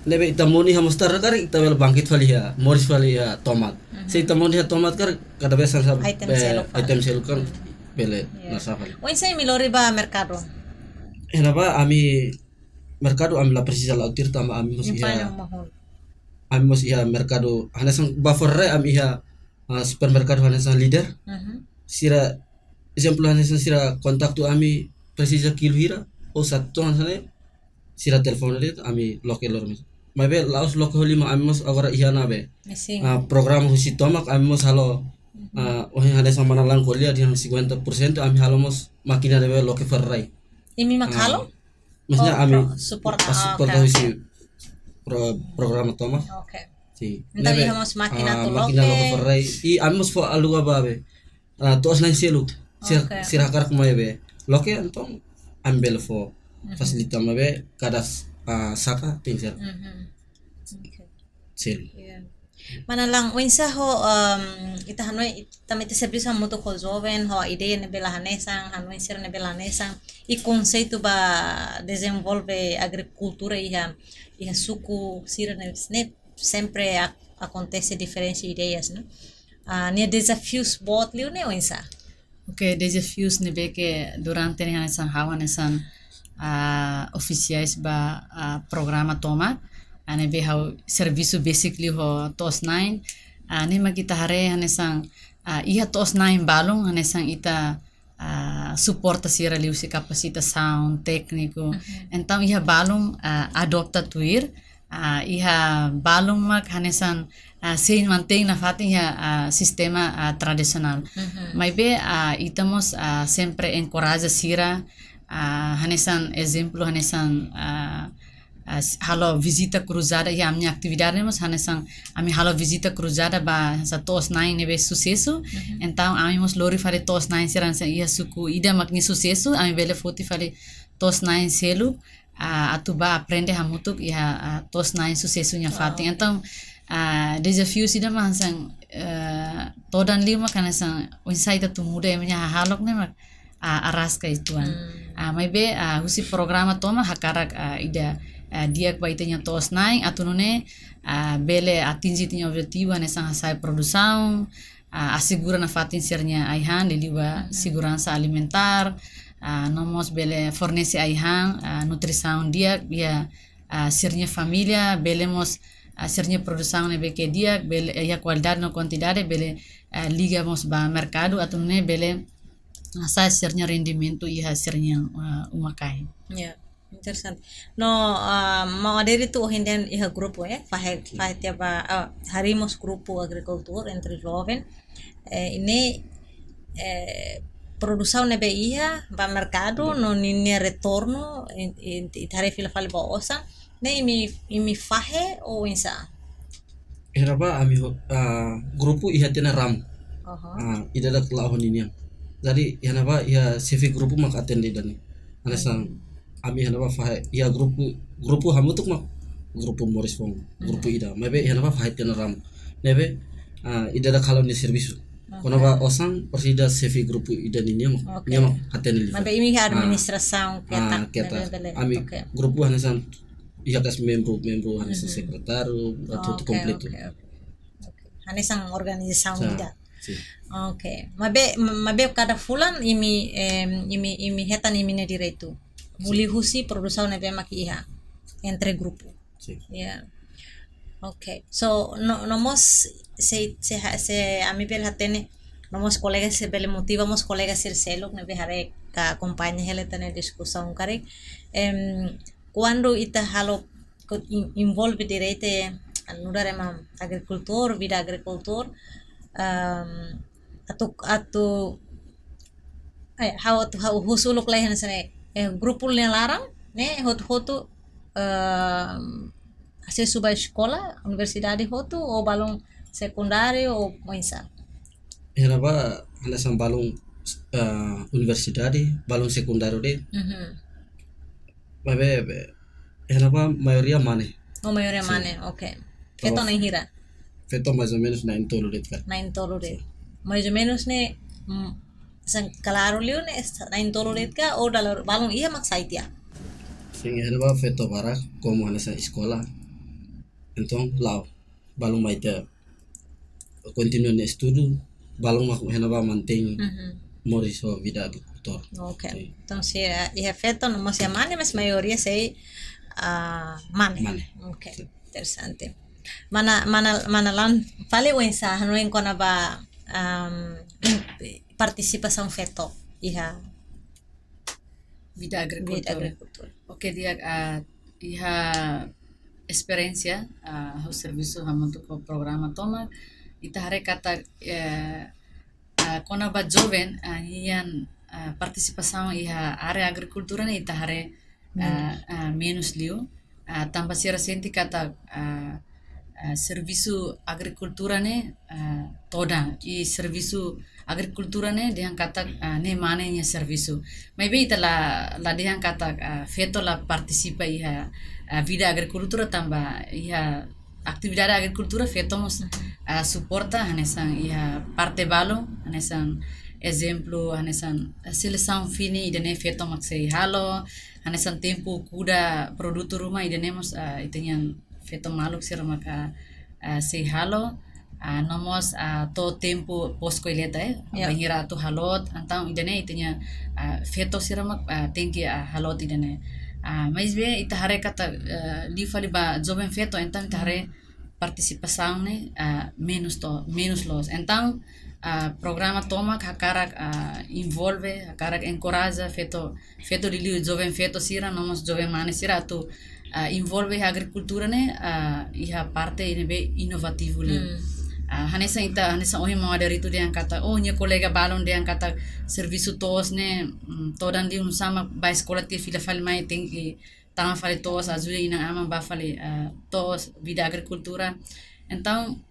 Ne'ebé ita maun iha mostarda karik ita bele bangkit fali iha, moris fali iha tomat. Se ita maun iha tomat karik kada vez hanesan sá, item be, seluk fali. Item seluk kan bele, naran sá fali. Oinsá imi lori ba merkadu? Iha ne'ebá ami merkadu ami la presiza la'o tuir tanba ami mós iha, ami mós iha merkadu hanesan ba fora rai ami iha, ah, supermerkadu hanesan Líder. Sira, ezemplu hanesan sira kontaktu ami presiza kilu hira, ou satu ton hanesan ne'e, sira telefone de'it ami loke lori mós. Maibé la'ós loke ho liman, ami mós agora iha ona be. Sin. Ah, programa husi tomak ami mós halo, ah, ohin hanesan mana Lang ko'alia dehan cinquenta por cento ami halo mós mákina ne'ebé loke fora rai. Imi mak halo? Maksudnya ami suporta, ah, suporta husi programa tomak. Oke. Sin. Entaun ne'ebé iha mós mákina, ah, atu mákina loke fora rai. I ami mós fó aluga ba be, ah, to'os-na'in seluk. Sira, oke, sira hakarak mai be loke, entaun ami bele fó fasilita maibé kada, ah, saka tenke ser. Oke. Selu. Iya. Mana Lang, oinsá ho, em, ita hanoin, ita mete servisu hamutuk ho joven, ho ideia ne'ebé la hanesan, hanoin sira ne'ebé la hanesan, i konseitu ba dezenvolve agrikultura iha, iha suku sira ne'e, ne'e sempre ak-, akontese diferensa ideias, ne'e? Ah, nia dezafius boot liu ne'e oinsá? Oke, dezafius ne'ebé ke durante ne'e hanesan ha'u hanesan, ah, ofisiais ba, ah, programa tomak, ah, ne'ebé ha'u servisu besik liu ho to'os-na'in, ah, ne'e mak ita haree hanesan, ah, iha to'os-na'in balun hanesan ita, ah, suporta sira liuhusi kapasitasaun tékniku. Entaun iha balun, ah, adopta tuir, ah, iha balun mak hanesan, ah, sei mantein nafatin iha, ah, sistema, ah, tradisionál. Maibé, ah, ita mós, ah, sempre enkoraja sira, ah, hanesan ezemplu, hanesan, ah, ah, s-, halo vizita kruzada iha ami-nia atividade mós hanesan ami halo vizita kruzada ba hanesan to'os-na'in ne'ebé susesu. Entaun ami mós lori fali to'os-na'in sira hanesan iha suku ida mak nia susesu, ami bele foti fali to'os-na'in seluk, ah, atu ba aprende hamutuk iha, ah, to'os-na'in susesu nia fatin. Entaun, ah, dezafiu ida mak hanesan, eh, todan liu mak hanesan oinsá ita atu muda ema-nia hahalok ne'e mak, ah, araska uitoan. Ah, maibé, ah, husi programa tomak hakarak, ah, ida, ah, di'ak ba ita-nia to'os-na'in atu nune'e, ah, bele atinje ita-nia objetivu hanesan hasa'e produsaun, ah, asegura nafatin sira-nia ai-han, liuliu ba seguransa alimentár, ah, no mós bele fornese ai-han, ah, nutrisaun di'ak iha, ah, sira-nia família, bele mós, ah, sira-nia produsaun ne'ebé ke di'ak, bele, eh, iha kualidade no kuantidade, bele, ah, liga mós ba merkadu, atu nune'e bele, ah, hasa'e sira-nia rendimentu iha sira-nia, ah, uma-kain. Ya. Interesante. No, ah, maun Adere atu ohin dehan iha grupu, eh, fahe, fahe tiha ba, ah, harii mós grupu agrikultór entre joven. Eh, imi, eh, produsaun ne'ebé iha ba merkadu, no ninia retornu, in, in, ita haree fila fali ba osan, ne'e imi, imi fahe oinsá? Iha ne'ebá ami ho, ah, grupu iha tiha ona ramu. Aha. Ah, ida-idak la'o ho ninian. Jadi, iha ne'ebá iha xefe grupu mak atende ida-ne'e. Hanesan, ami iha ne'ebá fahe, iha grupu, grupu hamutuk mak, grupu moris foun, grupu ida. Maibé iha ne'ebá fahe tiha ona ramu. Ne'ebé, ah, ida-idak halo nia servisu. Oke. Kona-ba osan, presiza xefe grupu ida nian mak, oke, nia mak atende liu. Maibé imi iha, ah, administrasaun, ah, ketak, ketak, bele, bele. Ami, oke, grupu hanesan, iha kas membru, membru hanesan, mhm, sekretáriu, atu, oke, kompletu. Oke, oke. Oke. Hanesan organizasaun, sa, ida. Sin. Oke. Maibé, maibé kada fulan imi, em, imi, imi hetan imi-nia direitu. Sin. Liuhusi produsaun ne'ebé mak iha entre grupu. Sin. Ya. Oke. So, no, no mós se, se, se ami bele hatene, no mós kolega sira bele motiva mós kolega sira seluk ne'ebé haree ka akompaña hela ita-nia diskusaun karik. Em, kuandu ita halo, ko-, in-, envolve direta, ah, nu'udar ema agrikultór, vida agrikultór, em, atu, atu, eh, ha'u atu, ha'u husu uluk lai hanesan ne'e, eh, grupu nia laran, ne'e, hotu-hotu, em, asesu ba eskola, universidade hotu, ou balun sekundáriu, ou oinsá? Iha ne'ebá, hanesan balun, eh, universidade, balun sekundáriu de'it. Mhm. Maibé, be, iha ne'ebá maioria mane. Oh, maioria, sin, mane, oke. Feto na'in hira? Feto mais ou menus na'in-tolu de'it ka. Na'in-tolu de'it. Sin. Mais ou menus ne'e, mm, hanesan klaru liu ne'e, na'in-tolu de'it ka, ou dala balun iha mak sai tiha? Sin, iha ne'ebá feto barak, komu hanesan eskola. Entaun, la'o, balun mai tiha kontinua nia estudu, balun mak iha ne'ebá mantein, mhm, moris ho vida agrikultór. Oke. Sin. Entaun, se, eh, iha feto no mós iha mane, mas maioria sei, ah, mane. Mane. Oke. Sin. Interesante. Mana, mana, mana Lan fali oinsá hanoin kona-ba, am, im-, partisipasaun feto iha vida agrikultura. Vida agrikultura. Oke, di'ak, ah, iha esperiénsia, ah, ha'u servisu hamutuk ho programa tomak, ita haree katak, eh, ah, kona-ba joven, ah, nian, ah, partisipasaun iha área agrikultura ne'e ita haree, menus, ah, ah, menus liu. Ah, tanba sira sente katak, ah, ah, servisu agrikultura ne'e, ah, todan, i servisu agrikultura ne'e dehan katak, ah, ne'e mane nia servisu. Maibé ita la, la dehan katak, ah, feto la partisipa iha, ah, vida agrikultura tanba iha atividade agrikultura feto mós, mhm, ah, suporta hanesan iha parte balu, hanesan ezemplu, hanesan, ah, selesaun fini ida-ne'e feto mak sei halo, hanesan tempu kuda produtu ruma ida-ne'e mós, ah, ita-nia feto maluk sira maka, ah, sei halo, ah, no mós, ah, to'o tempu pós-kolleita, eh, ya, bainhira atu haloot, entaun ida-ne'e ita-nia, ah, feto sira mak, ah, tenke, ah, haloot ida-ne'e. Ah, maibé ita haree katak, eh, liu fali ba joven feto, entaun ita haree partisipasaun ne'e, ah, menus to, menus loos. Entaun, ah, programa tomak hakarak, ah, envolve, hakarak enkoraja feto, feto liuliu joven feto sira, no mós joven mane sira atu, ah, envolve iha agrikultura ne'e, ah, iha parte ne'ebé inovativu liu. Hmm. Ah, hanesan ita, hanesan ohin maun Adérito dehan katak, oh, nia kolega balun dehan katak servisu to'os ne'e, mm, todan liu, nusá mak bá eskola tiha fila fali mai tenke tama fali to'os, ajuda inan-aman bá fali, ah, to'os, vida agrikultura. Entaun,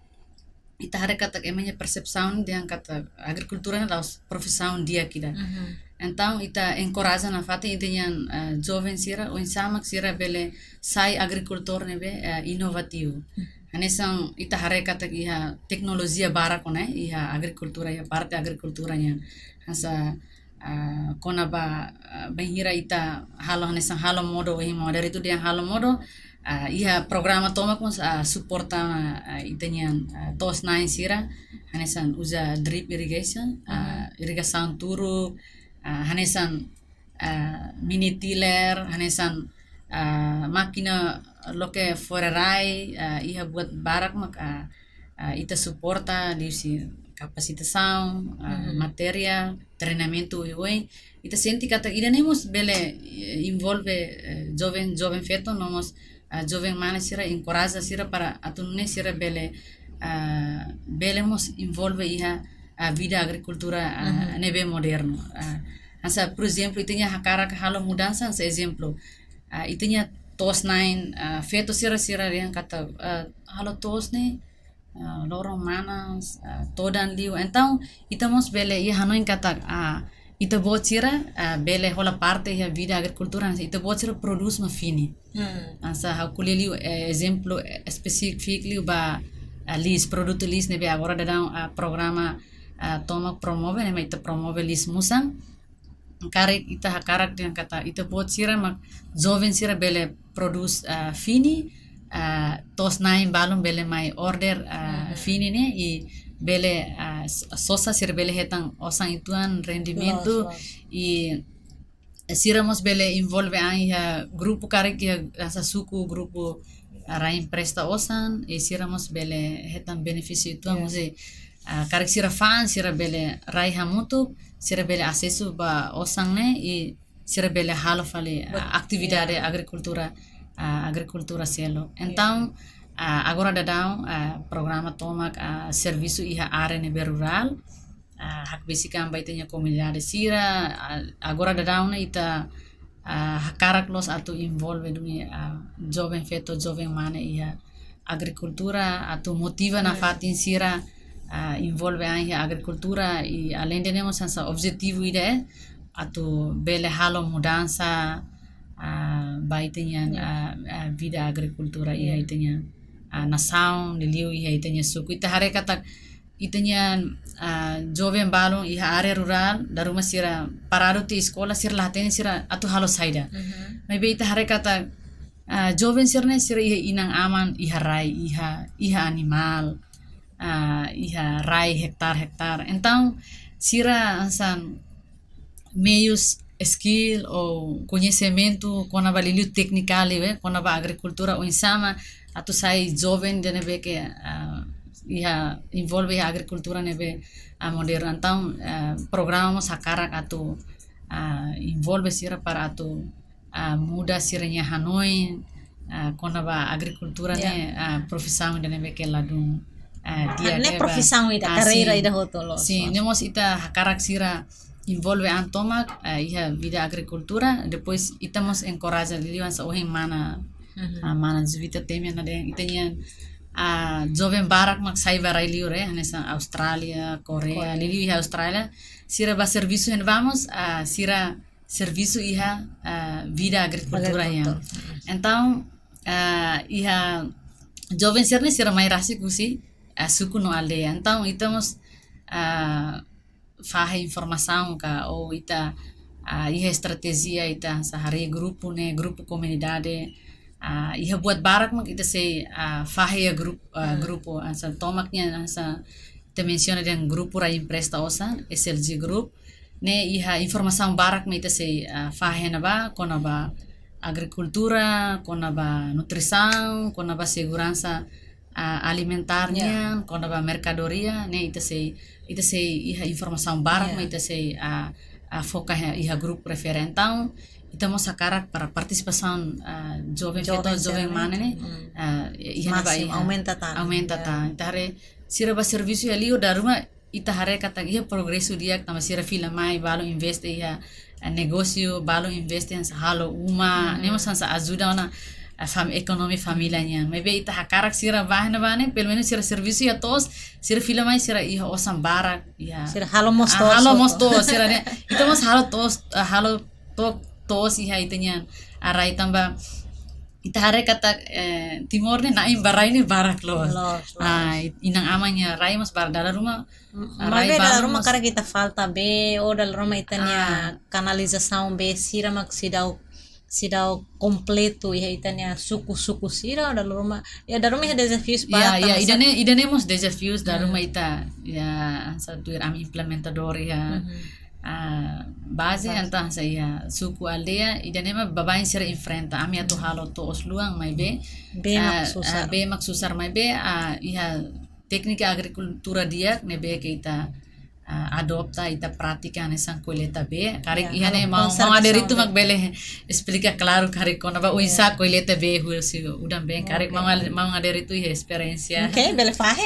ita haree katak ema nia persepsaun dehan katak agrikultura ne'e la'ós profisaun di'ak ida. Mhm. Entaun, ita enkoraja nafatin ita-nia, ah, joven sira, oinsá mak sira bele sai agrikultór ne'ebé, ah, inovativu. Mhm. Hanesan ita haree katak iha teknolojia barak ona, iha agrikultura, iha parte agrikultura nian. Hanesan ah, kona-ba, ah, bainhira ita halo hanesan halo modo, ohin maun Adérito dehan halo modo, ah, iha programa tomak mós, ah, suporta, ah, ita-nia, ah, to'os-na'in sira, hanesan uza drip irrigation, ah, mhm, irrigasaun turuk, ah, hanesan, ah, mini tiller, hanesan, ah, mákina loke fore rai, ah, iha buat barak mak, ah, ah, ita suporta liuhusi kapasitasaun, ah, mhm, materiál, treinamentu oioin. Ita sente katak ida-ne'e mós bele, eh, envolve, eh, joven, joven feto, no mós, ah, joven mane sira, enkoraja sira para atu nune'e sira bele, ah, bele mós envolve iha, ah, vida agrikultura, ah, ne'ebé modernu. Ah, hanesan, por ezemplu, ita-nia hakarak halo mudansa, hanesan ezemplu, ah, ita-nia to'os-na'in, ah, feto sira, sira dehan katak, ah, halo to'os ne'e, ah, loron manas, ah, todan liu. Entaun, ita mós bele iha hanoin katak, ah, ita-boot sira, ah, bele hola parte iha vida agrikultura, hanesan ita-boot sira prodús mak fini. Hmm. Hanesan ha'u ko'alia liu, eh, ezemplu, eh, espesífiku liu ba, ah, liis, produtu liis ne'ebé agora daudaun, ah, programa, ah, tomak promove, ne'e mak ita promove liis musan. Karik ita hakarak dehan katak ita-boot sira mak joven sira bele prodús, ah, fini, ah, to'os-na'in balun bele mai order, ah, fini ne'e, i bele, ah, s-, sosa sira bele hetan osan uitoan rendimentu, loos, loos, i sira mós bele envolve an iha grupu karik iha hanesan suku grupu, ah, rai empresta osan, i sira mós bele hetan benefísiu uitoan, mós, ah, karik sira fa'an, sira bele rai hamutuk, sira bele asesu ba osan ne'e, i sira bele halo fali, ah, atividade agrikultura, ah, agrikultura seluk. Entaun, ah, agora daudaun, ah, programa tomak, ah, servisu iha área ne'ebé rurál, ah, hakbesik an ba ita-nia komunidade sira, ah, agora daudaun ne'e ita, ah, hakarak loos atu envolve duni, ah, joven feto, joven mane iha agrikultura, atu motiva nafatin sira, ah, envolve an iha agrikultura, i alende ne'e mós hanesan objetivu ida, eh, atu bele halo mudansa, ah, ba ita-nia, ah, ah, vida agrikultura iha ita-nia, ah, nasaun, liuliu iha ita-nia suku. Ita haree katak ita-nia, ah, joven balun iha área rurál, dala ruma sira paradu tiha eskola, sira la hatene sira atu halo saida. Maibé ita haree katak, ah, joven sira ne'e sira iha inan-aman, iha rai, iha, iha animál, ah, iha rai hektár-hektár. Entaun, sira hanesan meius, skill ou koñesimentu kona-ba liuliu tékniku liu, eh, kona-ba agrikultura oinsá mak atu sai joven ida ne'ebé ke, ah, iha envolve iha agrikultura ne'ebé, ah, modernu. Entaun, ah, programa mós hakarak atu, ah, envolve sira para atu, ah, muda sira-nia hanoin, ah, kona-ba agrikultura ne'e, ah, profisaun ida ne'ebé ke ladún, ah, di'ak, ne'e ba profisaun ida, ah, kareira ida hotu loos. Sin, ne'e mós ita hakarak sira envolve an tomak, ah, iha vida agrikultura, depois ita mós enkoraja liuliu hanesan ohin mana, ah, mana Juvita temi ona dehan, ita-nia, ah, joven barak mak sai ba rai liur, hanesan Austrália, Koreia, liuliu iha Austrália, sira ba servisu iha ne'ebá mós, ah, sira servisu iha, ah, vida agrikultura nian. Entaun, ah, iha joven sira ne'e sira mai rasik husi, ah, suku no aldeia. Entaun, ita mós, ah, fahe informasaun ka, ou ita, ah, iha estratéjia ita hanesan harii grupu ne'e, grupu komunidade, ah, iha buat barak mak ita sei, ah, fahe iha grup-, ah, grupu, hanesan tomak nian hanesan ita mensiona dehan grupu rai empresta osan, S L G Group, ne'e iha informasaun barak mak ita sei, ah, fahe iha ne'ebá, kona-ba agrikultura, kona-ba nutrisaun, kona-ba seguransa, ah, alimentár nian, kona-ba merkadoria, ne'e ita sei, ita sei iha informasaun barak mak ita sei, ah, ah, foka iha, iha grupu refere. Entaun, ita mós hakarak para partisipasaun, ah, joven feto, joven mane ne'e, ah, iha ne'ebá másimu, iha aumenta tan. Aumenta tan. Ita haree sira ba servisu iha liur, dala ruma ita haree katak iha progresu di'ak tanba sira fila mai, balun investe iha, eh, negósiu, balun investe hanesan halo uma, ne'e mós hanesan ajuda ona, eh, fam-, ekonomia família nian. Maibé ita hakarak sira ba iha ne'ebá ne'e, pelumenus sira servisu iha to'os, sira fila mai sira iha osan barak, iha. Sira halo mós to'os, halo mós to'os, sira ne'e. Ita mós halo to'os, eh, halo to'os, to'os iha ita-nia rai tanba ita haree katak, eh, Timor ne'e na'in ba rai ne'e barak loos. Loos, loos. Ah, inan-aman nia rai mós barak, dala ruma, ah, rai balu mós. Maibé dala ruma karik ita falta bee, ou dala ruma ita-nia kanalizasaun bee sira mak seidauk, seidauk kompletu iha ita-nia suku-suku sira, dala ruma, ya, dala ruma iha dezafius barak. Ya, ida-ne'e, ida-ne'e mós dezafius, dala ruma ita, ya, hanesan tuir ami implementadór iha, ah, baze, entaun hanesan iha suku aldeia, ida-ne'e mak baibain sira enfrenta. Ami atu halo to'os luan, maibé, bee mak susar. Ah, bee mak susar, maibé, ah, iha téknika agrikultura di'ak ne'ebé ke ita, ah, adota, ita pratika hanesan koleta bee. Karik iha ne'e maun, maun Adérito mak bele esplika klaru karik kona-ba oinsá koleta bee husi udan-been. Karik maun Adérito iha esperiénsia. Oke, bele fahe.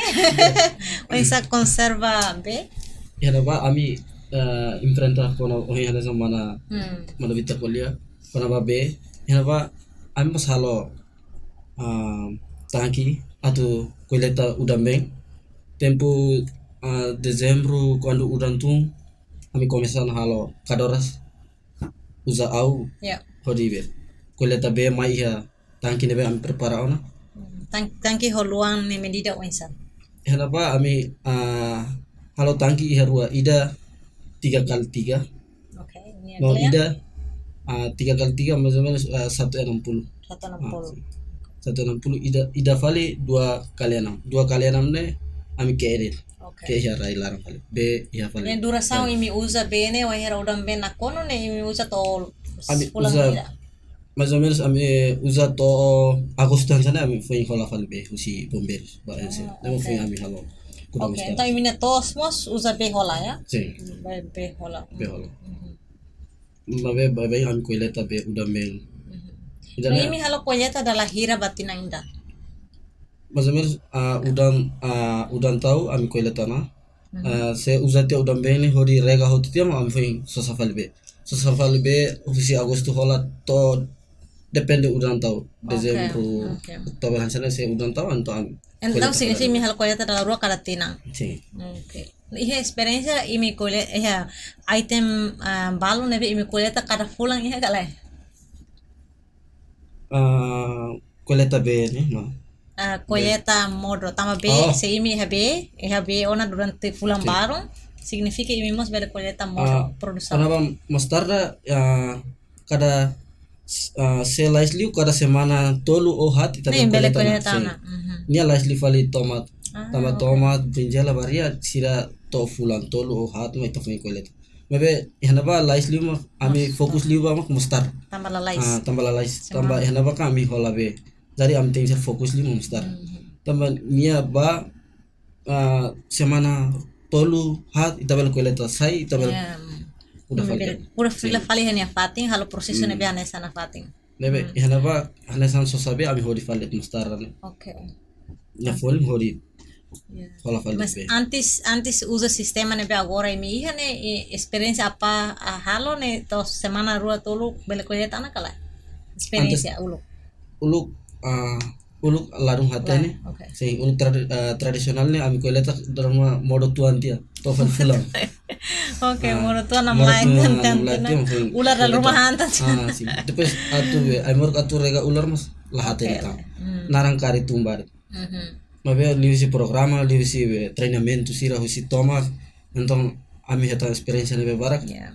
Oinsá konserva bee? Iha ne'ebá ami, eh, enfrenta kona ohin hanesan mana, Hmm. mana Vita ko'alia, kona-ba bee, iha ne'ebá ami mós halo, ah, tanke atu koleta udan-been. Tempu, ah, dezembru, kuandu udan tun, ami komesa halo kadoras, uza au, Ya. hodi bee, koleta bee mai iha tanke ne'ebé ami prepara ona. Tan-, tanke ho luan ne'e medida oinsá? Iha ne'ebá ami, ah, halo tanke iha rua, ida tiga kali tiga. Oke, ini No, adalah ida, ah, tiga kali tiga mais ou menus, ah, satu enam puluh. Satu enam puluh. Ah, satu enam puluh, ida, ida fali dua kali enam. Dua kali enam ne'e ami ke'e de'it. Oke. Ke'e iha rai laran fali. Bee iha fali. Ne'e durasaun Rai. imi uza bee ne'e, wainhira udan-been nakonu ne'e imi uza to'o Ami fulan uza hira? Mais ou menus ami uza to'o agostu hanesan ne'e ami foin hola fali bee husi bombeirus ba Ah, ense. Ne'e oke. foin ami halo kuda Oke, mostarda. Entaun imi-nia to'os mós uza bee hola, ya? Sin. Bee, bee hola. Bee hola. Mhm. Maibé, maibé ami koleta bee udan-been. Mhm. Ida No, ne'e imi halo koleta dala hira ba tinan ida? Mais ou menus, ah, udan, ah, udan tau ami koleta ona. Mhm. Ah, se uza tiha udan-been ne'e hodi rega hotu tiha mak ami foin sosa fali bee. Sosa fali bee husi agostu hola to'o depende udan tau. Oke, Dezembru, oke. Outubru hanesan ne'e se udan tau entaun ami Entaun koleta signifika fali. imi halo koleta dala rua kada tinan? Sin. Oke. Iha esperiénsia imi kole-, iha item, ah, balu ne'ebé imi koleta kada fulan iha ka lae? Ah, koleta bee ne'e, no. Ah, koleta modo, tanba bee, Oh. se imi iha bee, iha bee ona durante fulan Sin. barak, signifika imi mós bele koleta modo, Ah, produsaun. Kona-ba mostarda, ah, kada, ah, se lais liu kada semana tolu ou haat ita Ne'e, bele bele koleta ona, koleta sin. ona, mhm. Nia lais liu fali tomat, Ah, tanba oke. tomat, brinjela, baria, sira to'o fulan tolu ou haat mak ita foin koleta. Maibé, iha ne'ebá lais liu mak, ami Mostarda. fokus liu ba mak mostarda. Tanba lalais. Ah, tanba lalais. Semana. Tanba iha ne'ebá kan ami hola bee. Jadi ami tenke ser fokus liu mak mostarda. Mhm. Tanba nia ba, ah, semana tolu haat ita bele koleta, sai ita bele Ya. kuda Imi fali bele kan. kuda fila Sin. fali iha nia fatin, halo prosesu Hmm. ne'ebé hanesan nafatin. Ne'ebé, Hmm. iha ne'ebá hanesan sosa bee ami hodi fali mostarda ne'e. Oke. Nia folin hodi Ya. hola fali Mas bee. antes, antes uza sistema ne'ebé agora imi iha ne'e, i esperiénsia apá, ah, halo ne'e to'o semana rua tolu bele koleta ona ka lae? Esperiénsia Antes uluk. uluk, ah, uluk ladún hatene. Lae, oke. Sin, uluk tradi-, ah, tradisionál ne'e ami koleta dala ruma modo tuan tiha, to'o fali fulan. Oke, Ah, modo tuan ne'e modo lae tuan ne'e tan lae tan tiha, foin Ular dala koleta. ruma han tan. Ah, sin. Depois atu bee, ai-moruk atu rega ular mós la hatene Oke. tan. Hmm. Naran kari tumbar. Mhm. Maibé liuhusi programa, liuhusi, eh, treinamentu sira husi tomak, entaun ami hetan esperiénsia ne'ebé barak. Ya.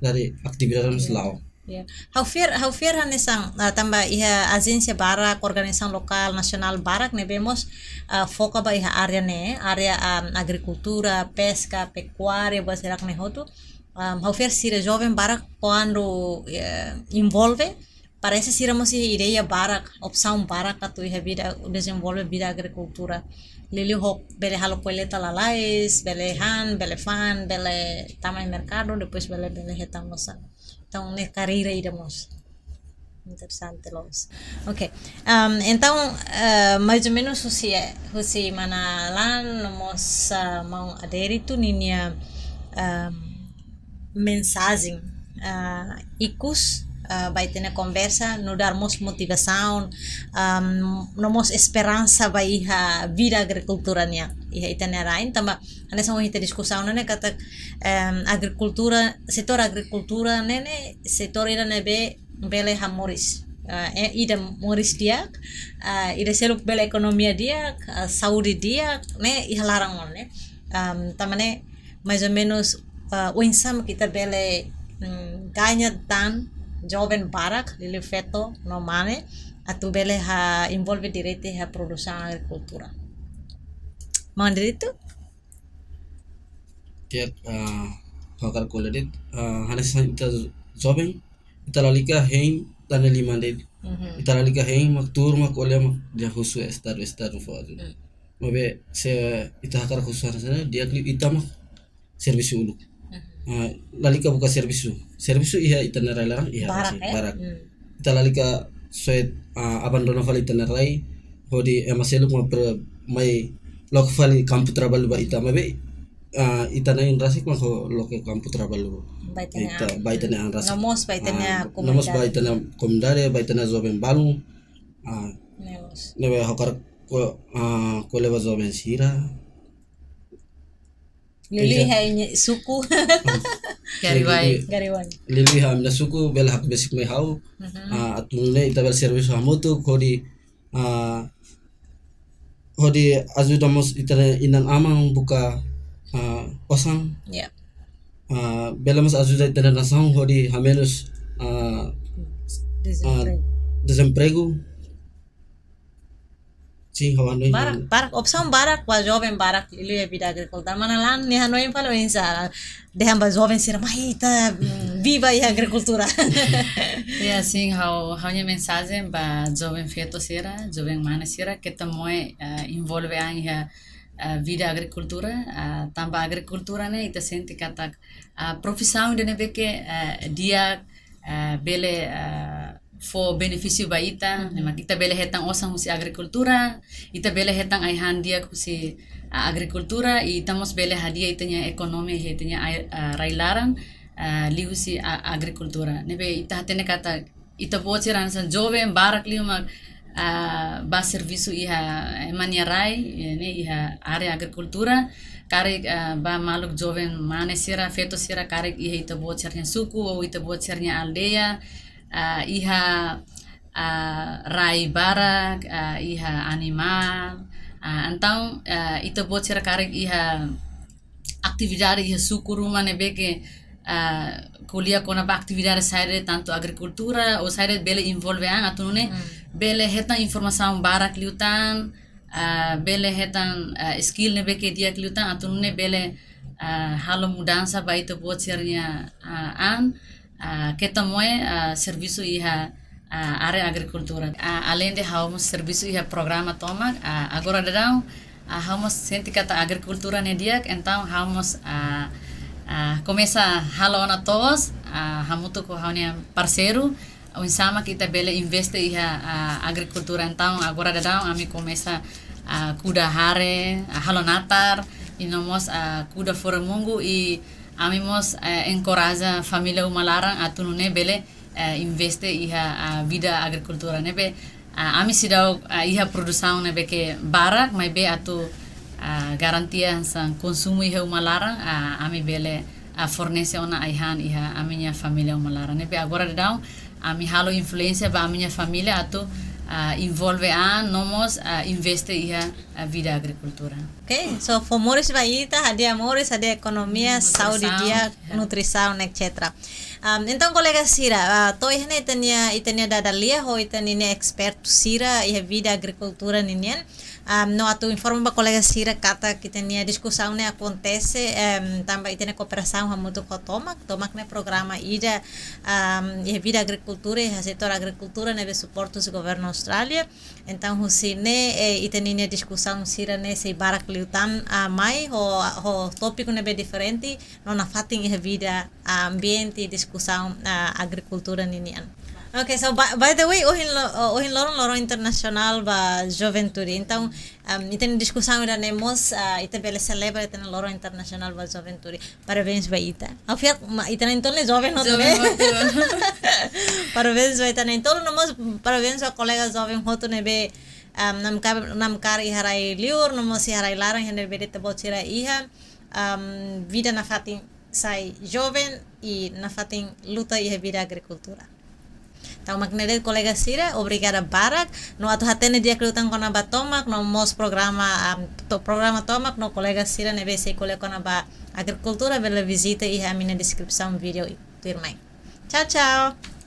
Dari atividade mós Ya. la'o. Ya. Ha'u fiar, ha'u fiar hanesan, ah, tanba iha ajénsia barak, organizasaun lokál, nasionál barak ne'ebé mós, ah, foka ba iha área ne'e, área, ah, agrikultura, peska, pekuária, buat sira-ne'e hotu. Ah, ha'u fiar sira joven barak kuandu, eh, envolve, parese sira mós iha ideia barak, opsaun barak atu iha vida, dezenvolve vida agrikultura. Liuliu ho bele halo koleta lalais, bele han, bele fa'an, bele tama iha merkadu, depois bele, bele hetan mós. Entaun, ne'e karreira ida mós. Interesante loos. Ok. Am, entaun, eh, mais ou menus husi, husi mana Alan, no mós, ah, maun Adérito ninia, am, mensajen, ah, ikus, ah, ba ita-nia konversa, nu'udar mós motivasaun, am, no mós esperansa ba iha vida agrikultura nian, iha ita-nia rain, tanba hanesan ohin ita diskusaun ne'e katak, em, agrikultura, setór agrikultura ne'e, ne'e setór ida ne'ebé bele hamoris. Ah, eh, ida moris di'ak, ah, ida seluk bele ekonomia di'ak, ah, saúde di'ak, ne'e iha laran ona, ne'e. Am, tanba ne'e, mais ou menus, ah, oinsá mak ita bele, mm, gaña tan joven barak, liuliu feto no mane, atu bele ha envolve direitu iha produsaun agrikultura. Maun Adérito? Di'ak, ah, ha'u hakarak ko'alia de'it, ah, hanesan ita joven, ita lalika hein tan ne'e liman de'it. Mhm. Ita lalika hein mak tuur mak ko'alia mak dehan husu estadu, estadu fó ajuda. Hmm. Maibé se ita hakarak husu hanesan ne'e, di'ak liu ita mak servisu uluk. Mhm. Ah, lalika buka servisu. Servisu iha ita-nia rai laran iha Barak, si, eh? barak. Hmm. Ita lalika soe, ah, abandona fali ita-nia rai, hodi ema seluk mak pre-, mai loke fali kampu traballu ba ita, maibé ah, ita-nia an rasik mak ho loke kampu traballu. Ba ita-nia, ita, an, ba ita-nia an rasik. No mós ba ita-nia, ah, komunidade. No mós ba ita-nia komunidade, ba ita-nia joven balun. Ah, ne'e mós. Ne'ebé ha'u hakarak ko-, ah, ko'alia ba joven sira. Liuliu, iya, iha nia suku. Ah, Gariwai. Liuliu, Gariwai. Liuliu iha ami-nia suku, bele hakbesik mai ha'u. Mhm. Ah, atu nune'e ita bele servisu hamutuk, hodi, ah, hodi ajuda mós ita-nia inan-aman buka, ah, osan. Ya. Ah, bele mós ajuda ita-nia nasaun hodi hamenus, ah, ah, dezempregu. Dezempregu. Sin, ha'u hanoin. Barak, barak, opsaun barak, ba joven barak, liuliu iha vida agrikultura. Mana laran, nia hanoin fali oinsá, dehan ba joven sira, mai ita, mm, viva iha agrikultura. Ya, sin, ha'u, ha'u-nia mensajen ba joven feto sira, joven mane sira, keta moe, eh, envolve an iha, eh, vida agrikultura, ah, tanba agrikultura ne'e, ita sente katak, ah, profisaun ida ne'ebé ke, eh, di'ak, eh, bele, eh, fó benefísiu ba ita, mhm, ne'e mak ita bele hetan osan husi agrikultura, ita bele hetan ai-han di'ak husi, ah, agrikultura, i ita mós bele hadi'a ita-nia ekonomia, ita-nia ai-, ah, rai-laran, ah, liuhusi a-, agrikultura. Ne'ebé ita hatene katak ita-boot sira hanesan joven barak liu mak, ah, ba servisu iha, eh, ema nia rai, eh, ne'e iha área agrikultura, karik, ah, ba maluk joven mane sira, feto sira karik iha ita-boot sira-nia suku, ou ita-boot sira-nia aldeia, ah, iha, ah, rai barak, ah, iha animál, ah, entaun, ah, ita-boot sira karik iha atividade iha suku ruma ne'ebé ke, ah, ko'alia kona-ba atividade saida, tantu agrikultura, ou saida bele envolve an, atu nune'e, hmm, bele hetan informasaun barak liután, ah, bele hetan, ah, skill ne'ebé ke di'ak liután, atu nune'e bele, ah, halo mudansa ba ita-boot sira-nia, ah, an, ah, keta moe, ah, servisu iha, ah, área agrikultura. Ah, alende ha'u mós servisu iha programa tomak, ah, agora daudaun, ah, ha'u mós sente katak agrikultura ne'e di'ak, entaun ha'u mós, ah, ah, komesa halo ona to'os, ah, hamutuk ho ha'u-nia parseiru, oinsá mak ita bele investe iha, ah, agrikultura. Entaun agora daudaun ami komesa, ah, kuda hare, ah, halo natar, i no mós, ah, kuda fore-mungu, i ami mós, eh, enkoraja família uma laran atu nune'e bele, eh, investe iha, ah, vida agrikultura. Ne'ebé, ah, ami seidauk, ah, iha produsaun ne'ebé ke barak, maibé atu, ah, garantia hanesan konsumu iha uma laran, ah, ami bele, ah, fornese ona ai-han iha ami-nia família uma laran. Ne'ebé agora daudaun ami halo influénsia ba ami-nia família atu, ah, envolve an no mós, ah, investe iha, ah, vida agrikultura. Ok, so fó moris ba ita, hadi'a moris, hadi'a ekonomia, nutrisaun, saúde di'ak, ya, nutrisaun, et cetera. Am, entaun, kolega sira, ah, to'o iha ne'e ita-nia, ita-nia dada lia ho ita-nia, nia ekspertu sira iha vida agrikultura ninian. Am, no atu informa ba kolega sira katak ita-nia diskusaun ne'e akontese, em, tanba ita-nia kooperasaun hamutuk ho tomak, tomak ne'e programa ida, am, iha vida agrikultura, iha setór agrikultura ne'ebé suporta husi governu Austrália. Entaun, husi ne'e, eh, ita-nia diskusaun sira-ne'e sei barak liután, ah, mai ho, ho tópiku ne'ebé diferente, no nafatin iha vida, ah, ambiente, diskusaun, ah, agrikultura ninian. Ok, so by, by the way, ohin lo-, oh, ohin loron, loron internasionál ba juventude. Entaun, am, ita-nia diskusaun ida-ne'e mós, ah, ita bele selebra ita-nia loron internasionál ba juventude. Parabéns ba ita. Ha'u fiar ma-, ita na'in-tolu ne'e joven hotu, joven, ne'e? Hotu. Parabéns ba ita na'in-tolu, no mós parabéns ba kolega joven hotu ne'ebé, am, namkar, namkar iha rai-liur, no mós iha rai-laran, iha ne'ebé de'it ita-boot sira iha, am, vida nafatin sai joven i nafatin luta iha vida agrikultura. Entaun mak ne'e de'it kolega sira, obrigada barak. No atu hatene di'ak liután kona-ba tomak, no mós programa, am, to-, programa tomak, no kolega sira ne'ebé sei ko'alia kona-ba agrikultura, bele vizita iha ami-nia deskrisaun vídeo tuirmai. Tchau, tchau.